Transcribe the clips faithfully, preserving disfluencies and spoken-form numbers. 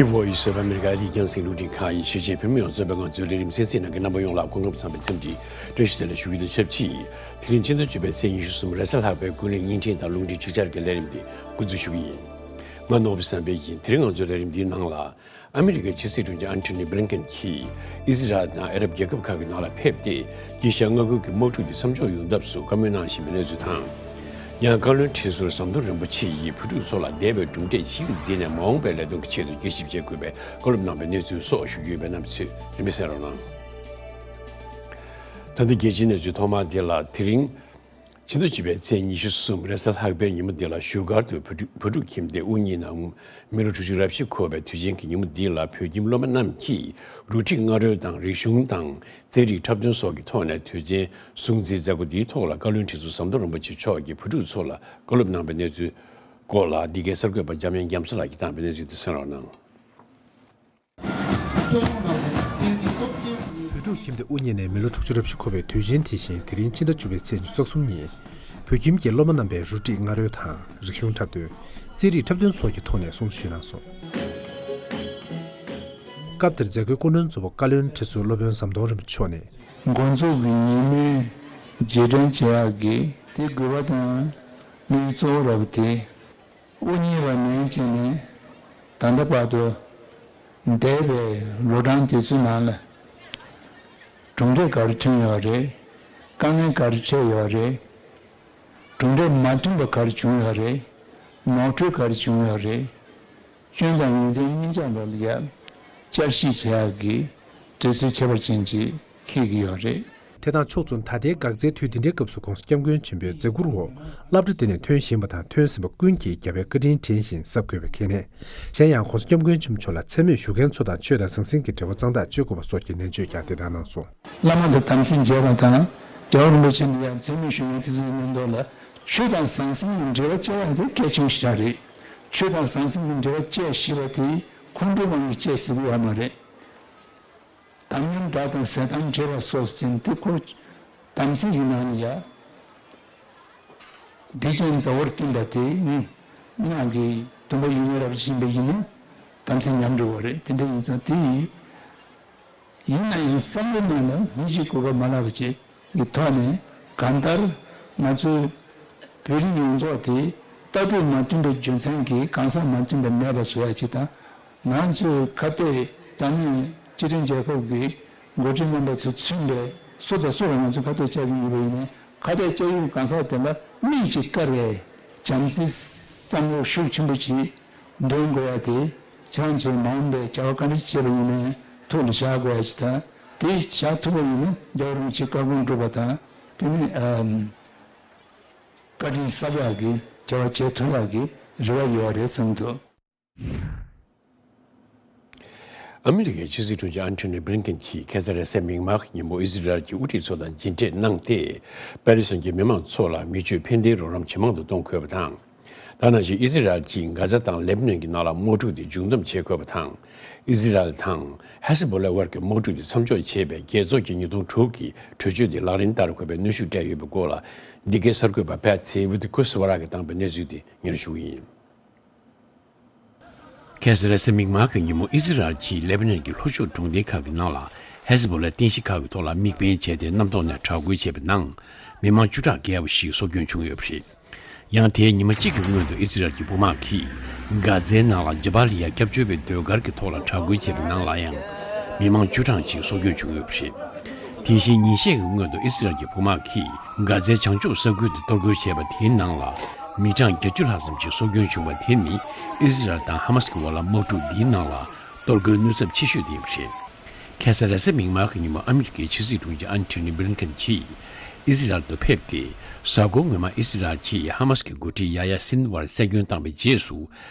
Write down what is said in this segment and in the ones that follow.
The Voice of America ཨ་རིའི་རྒྱང་སྲིང་རླུང་འཕྲིན་ཁང་ཡི་ཕྱི་རྒྱལ་བོད་མི་ཡོངས་གཙོས་པའི་ང་ཚོའི་ལས་རིམ་གསན་གཟིགས་གནང་མཁན་རྣམ་པ་ཡོངས་ལ་སྐུ་ཁམས་བཟང་བའི་འཚམས་འདྲི་བཀྲ་ཤིས་བདེ་ལེགས་ཞུ་རྒྱུ་དང་ཆབས་ཅིག་དེ་རིང་ཕྱི་ཟླ་བཅུ་པའི་ཚེས་ཉི་ཤུ་གསུམ་རེས་གཟའ་ལྷག་པའི་ཀུན་གླེང་བརྙན་འཕྲིན་དང་རླུང་འཕྲིན་ཅིག་ཅར་གྱི་ལས་རིམ་འདི་འགོ་འཛུགས་ཞུ་གི་ཡིན། ང་ནོར་བུ་བསམ་འཕེལ་ཡིན། དེ་རིང་ང་ཚོའི་ལས་རིམ་འདིའི་ནང་ལ། ཨ་མི་རི་ཀའི་ཕྱི་སྲིད་དྲུང་ཆེ་ཨན་ཐོ་ནི་བྷི་ལིན་ཀེན་གྱིས་ཨི་ཟི་རལ་དང་ཨ་རབ་རྒྱལ་ཁབ་ཁག་གི་ནང་ལ་ཕེབས་ཏེ། དཀྱིལ་ཤར་མངའ་ཁུལ་གྱི་དམག་འཁྲུག་དེ་མཚམས་འཇོག་ཡོང་ཐབས་སུ་བཀའ་མོལ་གནང་བཞིན་པའི་གནས་ཚུལ་དང་། ཡང་བཀའ་བློན་ཁྲི་ཟུར་ཟམ་གདོང་རིན་པོ་ཆེ་ཡིས་བོད་ཕྲུག་ཚོ་ལ་འདས་པའི་གྲུབ་འབྲས་ཕྱིས་ལ་མཛད་ནས་མ་འོངས་པའི་ལས་དོན་གྱི་ཆེད་དུ་དགྱེས་ཞིབ་བྱེད་དགོས་པའི་བཀའ་སློབ་གནང་བའི་གནས་ཚུལ་སོགས་ཞུ་རྒྱུ་ཡོད་པས། རྣམ་པ་ཚོས་རིན་པས་གསན་རོགས་གནང་། ད་ལྟ་རྒྱལ་སྤྱིའི་གནས་ཚུལ་ཐོག་མར་དེ་ལ། དེ་རིང་། ཕྱི་ཟླ་བཅུ་པའི་ཚེས་ཉི་ཤུ་གསུམ་རེས་གཟའ་ལྷག་པའི་ཉིན་མོ་འདི་ལ་བཞུགས་སྒར་དུ་བོད་ཕྲུག་བོད་ཕྲུག་ཁྱིམ་སྡེ་དབུ་བརྙེས་ནའང་། མི་ལོ་དྲུག་ཅུ་རེ་བཞི་འཁོར་བའི་དུས་ཆེན་གྱི་ཉིན་མོ་འདི་ལ་བོད་ཁྱིམ་སློབ་མ་རྣམས་ཀྱིས་རུ་ཁྲིད་སྔ་རོལ་དང་། རིག་གཞུང་དང་། རྩེད་རིགས་འཁྲབ་སྟོན་སོགས་ཀྱི་ཐོག་ནས་དུས་ཆེན་སྲུང་བརྩིའི་མཛད་སྒོ་འདིའི་ཐོག་ལ་བཀའ་བློན་ཁྲི་ཟུར་ཟམ་གདོང་རིན་པོ་ཆེ་མཆོག་གིས་བོད་ཕྲུག་ཚོ་ལ་བཀའ་སློབ་གནང་བའི་གནས་ཚུལ་སྐོར་ལ། འདི་གའི་གསར་འགོད་པ་འཇམ་དབྱངས་རྒྱ་མཚོ་ལགས་ཀྱིས་བཏང་བའི་གནས་ཚུལ་དེ་གསན་རོགས་གནང་། བོད་ཕྲུག་ཁྱིམ་སྡེ་དབུ་བརྙེས་ནས་མི་ལོ་དྲུག་ཅུ་རེ་བཞི་འཁོར་བའི་དུས་ཆེན་དེ་བཞིན་དེ་རིང་ཕྱི་ཟླ་བཅུ་པའི་ཚེས་ཉི་ཤུ་རྩ་གསུམ་ཉིན། བོད་ཁྱིམ་གྱི་སློབ་མ་རྣམ་པས་རུ་སྒྲིག་སྔ་རོལ་དང་། རིག་གཞུང་འཁྲབ་སྟོན། རྩེད་རིགས་འཁྲབ་སྟོན་སོགས་ཀྱི་ཐོག་ནས་སྲུང་བརྩི་ཞུས་གནང་སོང་། སྐབས་དེར་མཛད་སྒོའི་སྐུ་མགྲོན་གཙོ་བོ་བཀའ་བློན་ཁྲི་ཟུར་སློབ་དཔོན་ཟམ་གདོང་རིན་པོ་ཆེ་མཆོག་ནས། འགོ་འཛུགས་ཀྱི་ཉིན་མོའི་རྗེས་དྲན་བྱེད་ཡག་གི་དེ་དགོས་པ་དང་དམིགས་ཡུལ་གཙོ་བོ་ར་བ་དེ། དབུ་བརྙེས་པ་ནས་བྱས་ནས་ད་ལྟ་བར་དུ་འདས་པའི་ལོ་གྲངས་དེ་ཚོའི་ནང་ལ་གྲུབ་འབྲས་ག་རེ་ཐོན་ཡོད་རེད། དཀའ་ངལ་ག་རེ་འཕྲད་ཡོད་རེད། གྲུབ་འབྲས་མ་ཐོན་པ་ག་རེ་བྱུང་ཡོད་རེད། ནོར་འཁྲུལ་ག་རེ་བྱུང་ཡོད་རེད། སྐྱོན་དང་ཡོན་ཏན་གཉིས་ཆ་ལ་ཡ་བསྐྱར་ཞིབ་བྱེད་ཡག་གི་དུས་ཚོད་ཁྱད་པར་ཅན་ཅིག་འཁེལ་གྱི་ཡོད་རེད། དེ་དང་ཕྱོགས་མཚུངས། ད་ལྟའི་འགག་རྩའི་དུས་འདི་འདྲའི་སྐབས་སུ་༸གོང་ས་༸སྐྱབས་མགོན་ཆེན་པོའི་མཛད་ཁུར་འོག་སློབ་གྲྭ་འདི་ནས་ཐོན་བཞིན་པ་དང་ཐོན་ཟིན་པ་ཀུན་གྱིས་རྒྱལ་བའི་བཀའ་དྲིན་དྲན་བཞིན་གཟབ་དགོས་པའི་གལ་གནད། གཞན་ཡང་༸གོང་ས་༸སྐྱབས་མགོན་ཆེན་པོ་མཆོག་ལ་མཚན་སྨད་ཞུ་མཁན་ཚོ་དང་ཆོས་དང་ཟང་ཟིང་གི་འབྲེལ་བ་གཙང་དག་བཅོས་དགོས་པ་སོགས་ཀྱི་ནན་བརྗོད་ཀྱང་དེ་ལྟར་གནང་སོང་། བླ་མ་དང་དམ་ཚིག་བྱས་པ་དང་རྒྱལ་བ་རིན་པོ་ཆེ་ནས་ཡང་མཚན་སྨད་ཞུ་མཁན་དེ་ཚོའི་མཉམ་དུ་ལ་ཆོས་དང་ཟང་ཟིང་གི་འབྲེལ་བ་བཅད་ཡག་དེ་གལ་ཆེན་པོ་ཞིག་རེད། ཆོས་དང་ཟང་ཟིང་གི་འབྲེལ་བ་བཅད་ཤེས་པ་དེ་ཁོང་ཁྲོ་གང་གིས་བཅད་སྲིད་པ་ཡོད་མ་རེད། དམ་ཉམས་དགྲ་དང་ཟས་དམ་བྲལ་བ་སོགས་ཟེར་དེ་ཁོ་དམ་ཚིག་གི་ནང་ལ་ཡ། སྡིག་ཅན་མཛའ་བོར་བསྟེན་པ་དེ་སྔགས་ཀྱི་སྡོམ་པ་ཡོད་མེད་རབ་ཕྱིན་པ་ཡིན་ན་དམ་ཚིག་ཉམས་འགྲོ་བ་རེད། དེ་འདྲ་ཡིན་ཙང་དེ་ཡིན་ན་ཡང་བསམ་བློའི་ནང་ལ་སྙིང་རྗེ་གོ་སྐབས་མ་བརླག་པ་བཅས་ཀྱི་ཐོག་ནས་གང་ལྟར་ང་ཚོའི་བོད་རིགས་ཡོངས་རྫོགས་དེ་ལྟ་གྲུབ་མ་མཐུན་པའི་རྒྱུ་མཚན་གྱིས་གང་ཟག་མ་མཐུན་པ་མེད་པ་བཟོ་ཡ་ཅིག་དང་། ང་ཚོའི་ཁ་གཏད་རྒྱ་ནག་སྤྱི་མཐུན་རྒྱལ་ཁབ་ཀྱི་འགོ་ཁྲིད་རྣམ་པ་ཚོས་མཚོན་པའི་སུ་དང་སུ་ལ་ང་ཚོས་ཁ་གཏད་བཅག་གི་ཡོད་པ་ཡིན་ནའི་ཁ་གཏད་བཅག་ཡུལ་གང་ཟག་དེ་ལ་དམིགས་ཀྱིས་བཀར་བའི་བྱམས་བརྩེའི་བསམ་བློ་ཤུགས་ཆེན་པོ་ཅིག་འདོན་དགོས་ཡ་དེ་ཁྱེད་རང་ཚོས་མ་འོངས་པའི་བྱ་བ་ག་འདྲ་ཞིག་བྱེད་པ་ཡིན་ནའི་ཐུགས་ལ་བཞག་དགོས་ཡ་ཞིག་དང་། དེ་བཞག་ཐུབ་པ་ཡིན་ན་རྒྱལ་བ་རིན་པོ་ཆེའི་བཀའ་དགོངས་སྒྲུབ་པ་དང་དེ་ནི་ཨམ་བཀའ་དྲིན་གསབ་ཡག་གི་བྱ་བ་བྱེད་ཐུབ་ཡག་གི་རེ་བ་ཡོད་རེད་བསམ་འདུག། ཨ་མི་རི་ཀའི་ཕྱི་སྲིད་དྲུང་ཆེ་ཨན་ཐོ་ནི་བྷི་ལིན་ཀེན་གྱིས་ཁ་སང་རེས་གཟའ་མིག་དམར་གྱི་ཉིན་མོ་ཨི་ཟི་རལ་གྱི་དབུ་ཁྲིད་ཚོ་དང་མཇལ་འཕྲད་གནང་སྟེ། པེ་ལི་སི་ཐན་གྱི་མི་མང་ཚོ་ལ་མི་སྤྱོད་ཕན་བདེའི་རོགས་རམ་ཇེ་མང་དུ་གཏོང་དགོས་པ་དང་། ད་ནང་བཞིན་ཨི་ཟི་རལ་གྱིས་གྷ་ཛ་དང་ལེ་པ་ནན་གྱི་ནང་ལ་དམག་འཁྲུག་དེ་མཇུག་བསྡོམས་བྱེད་དགོས་པ་དང་། ཨི་ཟི་རལ་དང་ཧེ་ཟི་བྷོ་ལའི་དབར་གྱི་དམག་འཁྲུག་དེ་མཚམས་འཇོག་བྱེད་པའི་རྒྱལ་ཚོགས་ཀྱི་ཉིས་སྟོང་དྲུག་གི་གྲོས་ཆོད་དེ་ལག་ལེན་བསྟར་དགོས་པའི་གནོན་ཤུགས་སྤྲད་ཡོད་པའི་སྐོར་ལ། འདི་གའི་གསར་འགོད་པ་པད་ཚེ་ཝི་ཏི་ཁུ་སི་ཝ་ར་གིས་བཏང་པའི་གནས་ཚུལ་དེ་སྙན་ཞུ་གི་ཡིན། ཁ་སང་རེས་གཟའ་མིག་དམར་གྱི་ཉིན་མོ་ཨི་ཟི་རལ་གྱིས་ལེ་པ་ནན་གྱི་ལྷོ་ཕྱོགས་གྲོང་སྡེ་ཁག་གི་ནང་ལ་ཧེ་ཟི་བྷོ་ལའི་རྟེན་གཞི་ཁག་གི་ཐོག་ལ་དམིགས་འབེན་བྱས་ཏེ་གནམ་ཐོག་ནས་དྲག་རྒོལ་བྱས་པའི་ནང་། མི་མང་བཅུ་ཕྲག་བརྒལ་བ་ཞིག་སྲོག་སྐྱོན་བྱུང་ཡོད་པ་རེད། ཡང་དེའི་ཉི་མ་གཅིག་གི་སྔོན་དུ་ཨི་ཟི་རལ་གྱི་དཔུང་དམག་གིས་གྷ་ཛའི་ནང་ལ་ཇ་བཱ་ལི་ཡ་སྐྱབས་བཅོལ་བའི་སྡོད་སྒར་གྱི་ཐོག་ལ་དྲག་རྒོལ་བྱས་པའི་ནང་ལ་ཡང་། མི་མང་བཅུ་གྲངས་ཤིག་སྲོག་སྐྱོན་བྱུང་ཡོད་པ་རེད། དེ་བཞིན་ཉིན་ཤས་ཀྱི་སྔོན་དུ་ཨི་སི་རལ་གྱི་དཔུང་དམག་གིས་གྷ་ཛའི་བྱང་ཕྱོགས་ས་ཁུལ་དུ་གཏོར་རྒོལ་བྱས་པ་དེའི་ནང་ལ་མི་གྲངས་བརྒྱད་ཅུ་ལྷག་ཙམ་ཞིག་སྲོག་སྐྱོན་བྱུང་བ་དེ་ནི་ཨི་སི་རལ་དང་ཧ་མ་སི་གི་བར་ལ་དམག་འཁྲུག་འདིའི་ནང་ལ་གཏོར་རྒོལ་གནོད་ཚབས་ཆེ་ཤོས་དེ་ཡིན་པ་རེད། ཁ་སང་རེས་གཟའ་མིག་དམར་གྱི་ཉིན་མོ་ཨ་མི་རི་ཀའི་ཕྱི་སྲིད་དྲུང་ཆེ་ཨན་ཐོ་ནི་བྷི་ལིན་ཀེན་གྱིས་ཨི་སི་རལ་དུ་ཕེབས་ཏེ། གཟའ་འཁོར་སྔོན་མ་ཨི་སི་རལ་གྱིས་ཧ་མ་སི་གི་འགོ་ཁྲིད་ཡ་ཡ་སིན་བར་སྲན་སྐྱོན་བཏང་བའི་རྗེས་སུ།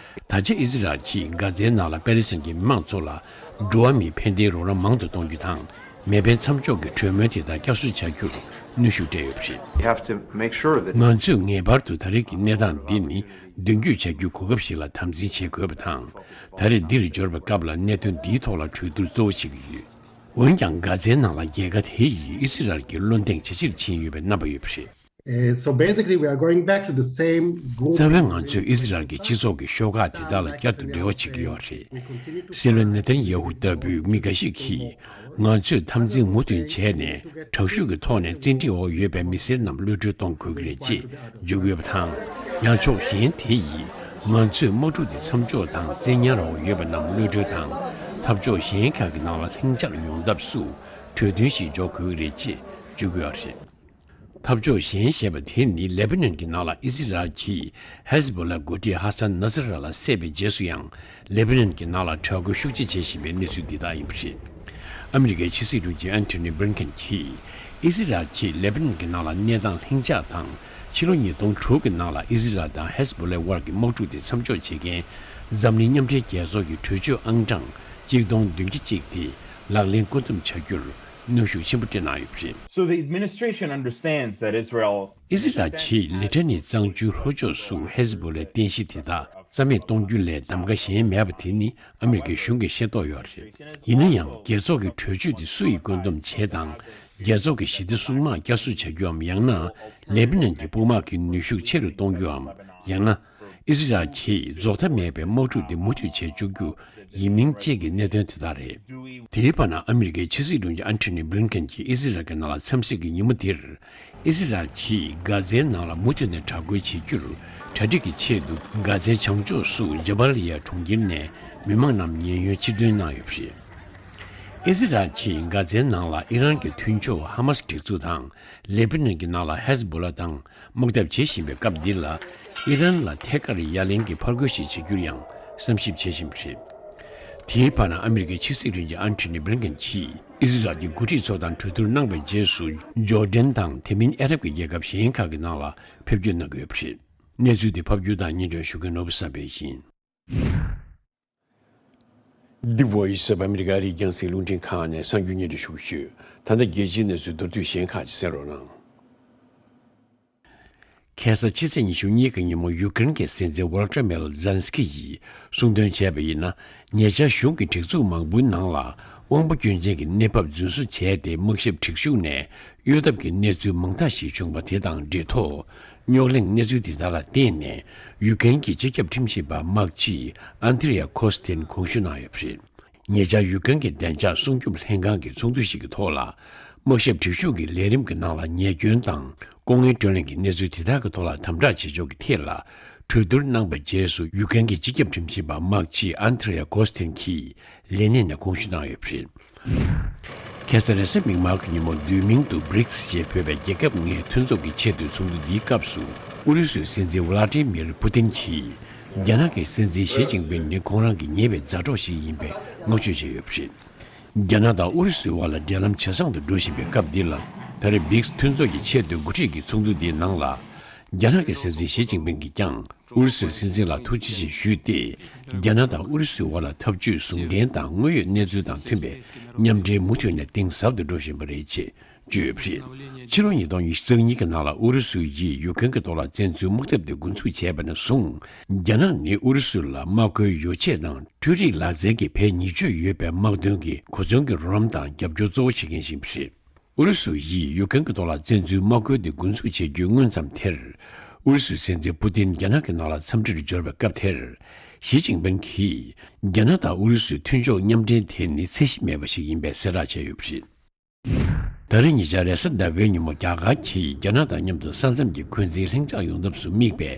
ད་ཆ་ཨི་སི་རལ་གྱིས་གྷ་ཛའི་ནང་ལ་པེ་ལི་སི་ཐན་གྱི་མི་མང་ཚོ་ལ་འགྲོ་བ་མིའི་ཕན་བདེའི་རོགས་རམ་མང་དུ་གཏོང་རྒྱུ་དང་། མེ་འཕེན་མཚམས་འཇོག་གི་གྲོས་མོལ་དེ་དག་བསྐྱར་གསོ་བྱ་རྒྱུར་གནོན་ཤུགས་སྤྲད་ཡོད་པ་རེད། We have to make sure that ང་ཚོས་ངེས་པར་དུ་ད་རེས་ཀྱི་གནས་སྟངས་འདི་ནི་མདུན་སྐྱོད་བྱ་རྒྱུའི་གོ་སྐབས་ཤིག་ལ་དམ་འཛིན་བྱེད་དགོས་པ་དང་། ད་རེས་འདིར་འབྱོར་བའི་སྐབས་ལ་གནད་དོན་འདིའི་ཐོག་ལ་གྲོས་བསྡུར་གཙོ་བོ་བྱེད་ཀྱི་ཡོད། འོན་ཀྱང་། གྷ་ཛའི་ནང་ལ་རྒྱལ་ཁ་དེ་ཡིས་ཨི་སི་རལ་གྱི་བློ་འདེངས་ཇེ་ཆེར་ཕྱིན་ཡོད་པའི་རྣམ་པ་ཡོད་པ་རེད། Uh, so basically, we are going back to the same group. རྩ་བའི་ང་ཚོས་ཨི་ཟི་རལ་གྱི་སྤྱི་ཚོགས་ཀྱི་ཤོག་ཁག་དེ་དག་ལ་བསྐྱར་དུ་འབྲེལ་བ་བྱེད་ཀྱི་ཡོད་རེད། སྲིད་བློན་ནེ་ཐན་ཡ་ཧུ་ལྟ་བུའི་མི་འགའ་ཞིག་གིས། ང་ཚོས་འཐབ་འཛིང་མུ་མཐུད་བྱས་ནས། དྲག་ཤུགས་ཀྱི་ཐོག་ནས་བཙན་ཁྲིད་འོག་ཡོད་པའི་མི་སེར་རྣམས་གློད་གྲོལ་གཏོང་དགོས་ཀྱི་རེད་ཅེས་བརྗོད་ཀྱི་ཡོད་པ་དང་། ཡང་ཕྱོགས་གཞན་དེ་ཡིས། ང་ཚོས་དམག་འཁྲུག་དེ་མཚམས་འཇོག་དང་། བཙན་ཉར་འོག་ཡོད་པ་རྣམས་གློད་གྲོལ་དང་། འཐབ་ཕྱོགས་གཞན་ཁག་གི་ནང་ལ་ལྷིང་འཇགས་ཡོང་ཐབས་སུ། གྲོས་མཐུན་ཞིག་འཇོག་དགོས་ཀྱི་རེད་ཅེས་བརྗོད་ཀྱི་ཡོད་རེད། འཐབ་ཕྱོགས་གཞན་ཞེས་པ་དེ་ནི་ལེ་བྷ་ནན་གྱི་ནང་ལ་ཨི་ཟི་རལ་གྱིས་ཧེ་ཟི་བྷོ་ལ་འགོ་ཁྲིད་ཧ་སན་ནཱ་སི་ར་ལ་བསད་པའི་རྗེས་སུ་ཡང་ལེ་བྷ་ནན་གྱི་ནང་ལ་དྲག་རྒོལ་ཤུགས་ཆེ་བྱེད་བཞིན་པའི་གནས་ཚུལ་འདི་དག་ཡིན་པ་རེད། ཨ་མི་རི་ཀའི་ཕྱི་སྲིད་དྲུང་ཆེ་ཨན་ཐོ་ནི་བྷི་ལིན་ཀེན་གྱིས་ཨི་ཟི་རལ་གྱིས་ལེ་བྷ་ནན་གྱི་ནང་ལ་གནས་སྟངས་ལྷིང་འཇགས་དང་། ཕྱི་ལོ་ཉིས་སྟོང་དྲུག་གི་ནང་ལ་ཨི་ཟི་རལ་དང་ཧེ་ཟི་བྷོ་ལའི་དབར་གྱི་དམག་འཁྲུག་དེ་མཚམས་འཇོག་བྱེད་མཁན་འཛམ་གླིང་མཉམ་འབྲེལ་རྒྱལ་ཚོགས་ཀྱི་གྲོས་ཆོད་ཨང་གྲངས་གཅིག་སྟོང་བདུན་བརྒྱ་གཅིག་དེ་ལག་ལེན་བཀོད་འདོམས་བྱ་རྒྱུར། གནོན་ཤུགས་ཆེན་པོ་སྤྲད་གནང་ཡོད་པ་རེད། So the administration understands that Israel ཨི་ཟི་རལ་གྱིས་ལི་ཐ་ནི་གཙང་ཆུའི་ལྷོ་ཕྱོགས་སུ་ཧེ་ཟི་བྷོ་ལའི་རྟེན་གཞི་དེ་དག་རྩ་མེད་གཏོང་རྒྱུ་ལས་གདམ་ག་གཞན་མེད་པ་དེ་ནི་ཨ་མི་རི་ཀའི་གཞུང་གིས་ཤེས་རྟོགས་ཡོད་རེད། ཡིན་ན་ཡང་རྒྱལ་ཚོགས་ཀྱི་གྲོས་ཆོད་དེ་སུ་ཡིས་བཀོད་འདོམས་བྱེད་དང་། རྒྱལ་ཚོགས་ཀྱི་ཞི་བདེ་སྲུང་དམག་བསྐྱར་གསོ་བྱ་རྒྱུའམ། ཡང་ན་ལེ་བྷ་ནན་གྱི་དཔུང་དམག་གི་ནུས་ཤུགས་ཆེ་རུ་གཏོང་རྒྱུའམ། ཡང་ན། ཨི་ཟི་རལ་གྱིས་རྫོགས་མཐའ་མེད་པའི་དམག་འཁྲུག་འདི་མུ་མཐུད་བྱེད་བཅུག་རྒྱུ་ཡིན་མིན་བཅས་ཀྱི་གནད་དོན་དེ་དག་རེད། དེའི་བར་ན་ཨ་མི་རི་ཀའི་ཕྱི་སྲིད་དྲུང་ཆེ་ཨན་ཐོ་ནི་བྷི་ལིན་ཀེན་གྱིས་ཨི་ཟི་རལ་གྱི་ནང་ལ་འཚམས་གཟིགས་ཀྱི་ཉིན་མོ་དེར། ཨི་ཟི་རལ་གྱིས་གྷ་ཛའི་ནང་ལ་མུ་མཐུད་ནས་དྲག་རྒོལ་བྱེད་རྒྱུར་གྲ་སྒྲིག་གི་ཆེད་དུ་གྷ་ཛའི་བྱང་ཕྱོགས་སུ་ཇ་བ་ལི་ཡ་གྲོང་ཁྱེར་ནས་མི་མང་རྣམས་ཉེན་གཡོལ་ཕྱིར་འདོན་གནང་ཡོད་པ་རེད། ཨི་ཟི་རལ་གྱིས་གྷ་ཛའི་ནང་ལ་ཨི་རན་གྱི་མཐུན་ཕྱོགས་ཧ་མ་སི་སྒྲིག་འཛུགས་དང་ལེ་པི་ནན་གྱི་ནང་ལ་ཧེ་ཟི་བྷོ་ལ་དང་དམག་འཐབ་བྱེད་བཞིན་པའི་སྐབས་འདི་ལ། ཨི་རན་ལ་ཐད་ཀར་ཡ་ལན་གྱི་ཕར་རྒོལ་ཞིག་བྱེད་རྒྱུར་ཡང་བསམ་ཞིབ་བྱེད་བཞིན་པ་རེད། དེའི་བར་ན་ཨ་མི་རི་ཀའི་ཕྱི་སྲིད་དྲུང་ཆེ་ཨན་ཐོ་ནི་བྷི་ལིན་ཀེན་གྱིས་ཨི་ཟི་རལ་གྱི་འགོ་ཁྲིད་ཚོ་དང་གྲོས་བསྡུར་གནང་བའི་རྗེས་སུ། ཇོར་ཌན་དང་དེ་མིན་ཨ་རབ་ཀྱི་རྒྱལ་ཁབ་གཞན་ཁག་གི་ནང་ལ་ཕེབས་སྐྱོད་གནང་གི་ཡོད་པ་རེད། གནས་ཚུལ་འདི་ཕབ་སྒྱུར་དང་སྙན་སྒྲོན་ཞུ་མཁན་ནོར་བུ་བསམ་འཕེལ་ཡིན། The Voice of America ཨ་རིའི་རྒྱང་སྲིང་རླུང་འཕྲིན་ཁང་ནས་གསར་འགྱུར་སྙན་སྒྲོན་ཞུ་གི་ཡོད། ད་ལྟ་རྒྱལ་སྤྱིའི་གནས་ཚུལ་མདོར་བསྡུས་གཞན་ཁག་ཅིག་གསན་རོགས་གནང་། ཁ་སང་ཕྱི་ཚེས་ཉི་ཤུ་གཉིས་ཀྱི་ཉིན་མོ་ཡུ་ཀེ་རེན་གྱི་སྲིད་འཛིན་ཝོ་ལོ་ཏི་མིར་ཛེ་ལན་སི་ཀི་ཡིས་གསུངས་དོན་བྱས་པ་ཡིན་ན། ཉེ་ཆར་གཞུང་གི་སྒྲིག་འཛུགས་མང་པོའི་ནང་ལ་དབང་པོ་སྐྱོན་ཅན་གྱི་གནས་བབ་རྫུན་བཟོ་བྱས་ཏེ་དམག་ཞབས་སྒྲིག་གཞུང་ནས་གཡོལ་ཐབས་ཀྱི་གནས་ཚུལ་མང་དག་ཞིག་བྱུང་བ་དེ་དང་འབྲེལ་ཐོག་རྙོག་གླེང་གནས་ཚུལ་འདི་དག་ལ་བརྟེན་ནས་ཡུ་ཀེ་རེན་གྱི་སྤྱི་ཁྱབ་ཁྲིམས་ཞིབ་པ་དམག་སྤྱི་ཨན་ཐི་རི་ཡ་ཁོ་སི་ཐིན་དགོངས་ཞུ་གནང་ཡོད་པ་རེད། ཉེ་ཆར་ཡུ་ཀེ་རེན་གྱི་བདེ་འཇགས་སྲུང་སྐྱོབ་ལྷན་ཁང་གི་ཚོགས་འདུ་ཞིག་གི་ཐོག་ལ། དམག་ཞབས་སྒྲིག་གཞུང་གི་ལས་རིམ་གྱི་ནང་ལ་ཉེས་སྐྱོན་དང་ལྐོག་རྔན་སྤྲོད་ལེན་གྱི་གནས་ཚུལ་དེ་དག་གི་ཐོག་ལ་དམ་དྲག་བྱེད་ཕྱོགས་ཀྱི་ཐད་ལ་གྲོས་བསྡུར་གནང་བའི་རྗེས་སུ་ཡུ་ཀེ་རེན་གྱི་སྤྱི་ཁྱབ་ཁྲིམས་ཞིབ་པ་དམག་སྤྱི་ཨན་ཐི་རི་ཡ་ཁོ་སི་ཐིན་གྱིས་ལས་གནས་ནས་དགོངས་ཞུ་གནང་ཡོད་པ་རེད། ཁ་སང་རེས་གཟའ་མིག་དམར་གྱི་ཉིན་མོ་བསྡུས་མིང་དུ་བྷི་རིག་སི་ཞེས་འབོད་པའི་རྒྱལ་ཁབ་ལྔའི་མཐུན་ཚོགས་ཀྱི་ཆེས་མཐོའི་ཚོགས་འདུ་འདིའི་སྐབས་སུ་ཨུ་རུ་སུའི་སྲིད་འཛིན་ཝ་ལ་ཏི་མིར་པུ་ཏིན་གྱིས། རྒྱ་ནག་གི་སྲིད་འཛིན་ཞི་ཅིན་ཕིན་ནི་ཁོང་རང་གི་ཉེ་བའི་མཛའ་གྲོགས་ཤིག་ཡིན་པའི་བསྔགས་བརྗོད་བྱས་ཡོད་པ་རེད། རྒྱ་ནག་དང་ཨུ་རུ་སུའི་དབར་ལ་འབྲེལ་ལམ་ཇེ་བཟང་དུ་འགྲོ་བཞིན་པའི་སྐབས་འདི་ལ། ད་རེས་བྷི་རིག་སི་མཐུན་ཚོགས་ཀྱི་ཆེས་མཐོའི་འགོ་ཁྲིད་ཀྱི་ཚོགས་འདུ་འདིའི་ནང་ལ། རྒྱ་ནག་གི་སྲིད་འཛིན་ཞི་ཅིན་ཕིན་གྱིས་ཀྱང་ཨུ་རུ་སུའི་སྲིད་འཛིན་ལ་ཐུགས་རྗེ་ཆེ་ཞུས་ཏེ། རྒྱ་ནག་དང་ཨུ་རུ་སུའི་དབར་ལ་འཐབ་ཇུས་ཟུང་འབྲེལ་དང་དངོས་ཡོད་གནས་ཚུལ་དང་མཐུན་པའི་མཉམ་འབྲེལ་མུ་མཐུད་ནས་གཏིང་ཟབ་ཏུ་འགྲོ་བཞིན་པ་རེད་ཅེས་བརྗོད་ཡོད་པ་རེད། ཕྱི་ལོ་ཉིས་སྟོང་ཉི་ཤུ་རྩ་གཉིས་ཀྱི་ནང་ལ་ཨུ་རུ་སུ་ཡིས་ཡུཀ་རེན་གྱི་ཐོག་ལ་བཙན་འཛུལ་དམག་འཐབ་དེ་འགོ་འཛུགས་བྱས་པ་ནས་བཟུང་། རྒྱ་ནག་ནི་ཨུ་རུ་སུ་ལ་དམག་མཁོའི་ཡོ་བྱད་དང་འཕྲུལ་རིག་ལག་རྩལ་གྱི་ཕན་ཉེར་སྤྱོད་ཡོད་པའི་དམག་དོན་གྱི་གོ་མཚོན་གྱི་རོགས་རམ་དང་རྒྱབ་སྐྱོར་གཙོ་བོ་བྱེད་མཁན་ཞིག་ཡིན་པ་རེད། ཨུ་རུ་སུ་ཡིས་ཡུཀ་རེན་གྱི་ཐོག་ལ་བཙན་འཛུལ་དམག་རྒོལ་འདི་འགོ་འཛུགས་བྱེད་རྒྱུའི་སྔོན་ཙམ་དེར། ཨུ་རུ་སུའི་སྲིད་འཛིན་པུ་ཏིན་རྒྱ་ནག་གི་ནང་ལ་འཚམས་འདྲིར་འབྱོར་བའི་སྐབས་དེར། ཞི་ཅིན་ཕིན་གྱིས། རྒྱ་ནག་དང་ཨུ་རུ་སུའི་མཐུན་ཕྱོགས་མཉམ་འབྲེལ་དེ་ནི་ཚད་གཞི་མེད་པ་ཞིག་ཡིན་པའི་གསལ་བསྒྲགས་བྱས་ཡོད་པ་རེད། ད་རེས་ཉེ་ཆར་རེས་གཟའ་ཟླ་བའི་ཉིན་མོ་རྒྱ་གར་གྱིས་རྒྱ་ནག་དང་མཉམ་དུ་ས་མཚམས་ཀྱི་འཁོན་འཛིན་ལྷིང་འཇགས་ཡོང་ཐབས་སུ་དམིགས་པའི་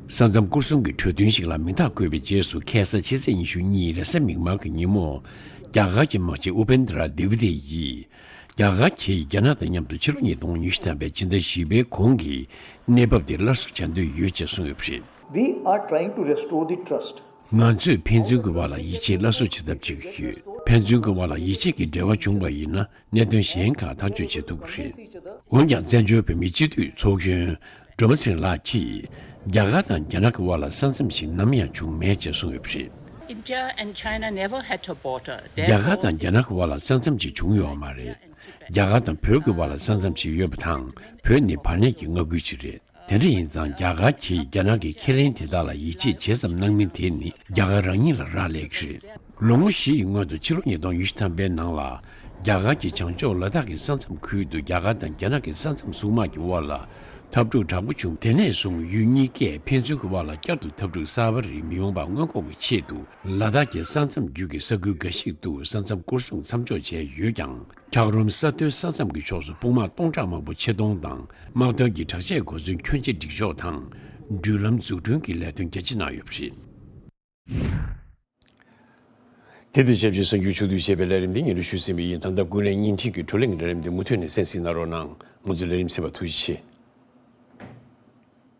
ས་མཚམས་སྐོར་སྲུང་གི་གྲོས་མཐུན་ཞིག་ལ་མིང་རྟགས་བཀོད་པའི་རྗེས་སུ། ཁ་སང་ཕྱི་ཚེས་ཉི་ཤུ་གཉིས་རེས་གཟའ་མིག་དམར་གྱི་ཉིན་མོ། རྒྱ་གར་གྱི་དམག་སྤྱི་ཨུ་པེན་དྲ་ལ་དེ་བི་དེ་ཡིས། རྒྱ་གར་གྱིས་རྒྱ་ནག་དང་མཉམ་དུ་ཕྱི་ལོ་ཉིས་སྟོང་ཉི་ཤུ་ཐམ་པའི་ཕྱི་ཟླ་བཞི་པའི་གོང་གི་གནས་བབ་དེ་སླར་གསོ་བྱ་འདོད་ཡོད་ཅེས་གསུངས་ཡོད་པ་རེད། We are trying to restore the trust. ང་ཚོས་ཕན་ཚུན་གྱི་བར་ལ་ཡིད་ཆེས་སླར་གསོ་བྱེད་ཐབས་བྱེད་ཀྱི་ཡོད། ཕན་ཚུན་གྱི་བར་ལ་ཡིད་ཆེས་ཀྱི་འབྲེལ་བ་བྱུང་བ་ཡིན་ན། གནད་དོན་གཞན་ཁག་ཐག་གཅོད་བྱེད་ཐུབ་ཀྱི་རེད། འོན་ཀྱང་། བཙན་བྱོལ་བོད་མིའི་སྤྱི་འཐུས་ཚོགས་གཞོན་སྒྲོལ་མ་ཚེ་རིང་ལགས་ཀྱིས། རྒྱ་གར་དང་རྒྱ་ནག་གི་དབར་ལ་ས་མཚམས་ཤིག་ནམ་ཡང་བྱུང་མེད་ཅེས་གསུངས་ཡོད་པ་རེད། India and China never had a border. རྒྱ་གར་དང་རྒྱ་ནག་གི་དབར་ལ་ས་མཚམས་ཤིག་བྱུང་ཡོད་མ་རེད། རྒྱ་གར་དང་བོད་ཀྱི་དབར་ལ་ས་མཚམས་ཤིག་ཡོད་པ་དང་། བོད་ནི་བར་གནས་ཀྱི་མངའ་ཁུལ་ཞིག་རེད། དེ་འདྲ་ཡིན་ཙང་། རྒྱ་གར་གྱིས་རྒྱ་ནག་གི་ཁས་ལེན་དེ་དག་ལ་ཡིད་ཆེས་ཇི་ཙམ་གནང་མིན་དེ་ནི་རྒྱ་གར་རང་ཉིད་ལ་རག་ལས་ཀྱི་རེད། ལོ་ངོ་བཞི་ཡི་སྔོན་དུ་ཕྱི་ལོ་ཉིས་སྟོང་ཉི་ཤུ་ཐམ་པའི་ནང་ལ། རྒྱ་གར་གྱི་བྱང་ཕྱོགས་ལ་དྭགས་ཀྱི་ས་མཚམས་ཁུལ་དུ་རྒྱ་གར་དང་རྒྱ་ནག་གི་ས་མཚམས་སྲུང་དམག་གི་དབར་ལ། འཐབ་འཁྲུག་དྲག་པོ་བྱུང་། དེ་ནས་བཟུང་ཡུལ་གཉིས་ཀས་ཕན་ཚུན་གྱི་དབར་ལ་བསྐྱར་དུ་འཐབ་འཁྲུག་གསར་པ་རིགས་མི་ཡོང་བ་སྔོན་འགོག་གི་ཆེད་དུ། ལ་དྭགས་ཀྱི་ས་མཚམས་བརྒྱུད་ཀྱི་ས་ཁུལ་འགའ་ཞིག་ཏུ་ས་མཚམས་སྐོར་སྲུང་མཚམས་འཇོག་བྱས་ཡོད་ཀྱང་། འཁྱགས་རོམ་ས་མཐོའི་ས་མཚམས་ཀྱི་ཕྱོགས་སུ་དཔུང་དམག་སྟོང་ཕྲག་མང་པོ་ཆེད་གཏོང་དང་། དམག་དོན་གྱི་དྲག་ཆས་གོ་མཚོན་ཁྱོན་ཆེ་སྒྲིག་འཇོག་དང་། འགྲུལ་ལམ་འཛུགས་སྐྲུན་གྱི་ལས་དོན་རྒྱ་ཆེ་གནང་ཡོད་པ་རེད། དེ་དང་ཆབས་ཅིག་གསར་འགྱུར་ཕྱོགས་བསྡུས་བྱས་པའི་ལས་རིམ་འདི་སྙན་སྒྲོན་ཞུས་ཟིན་པ་ཡིན། ད་ལྟ་ཀུན་གླེང་བརྙན་འཕྲིན་གྱི་བགྲོ་གླེང་གི་ལས་རིམ་འདི་མུ་མཐུད་ནས་གསན་གཟིགས་གནང་རོགས་གནང་། ང་ཚོའི་ལས་རིམ་གསན་པར་ཐུགས་རྗེ་ཆེ།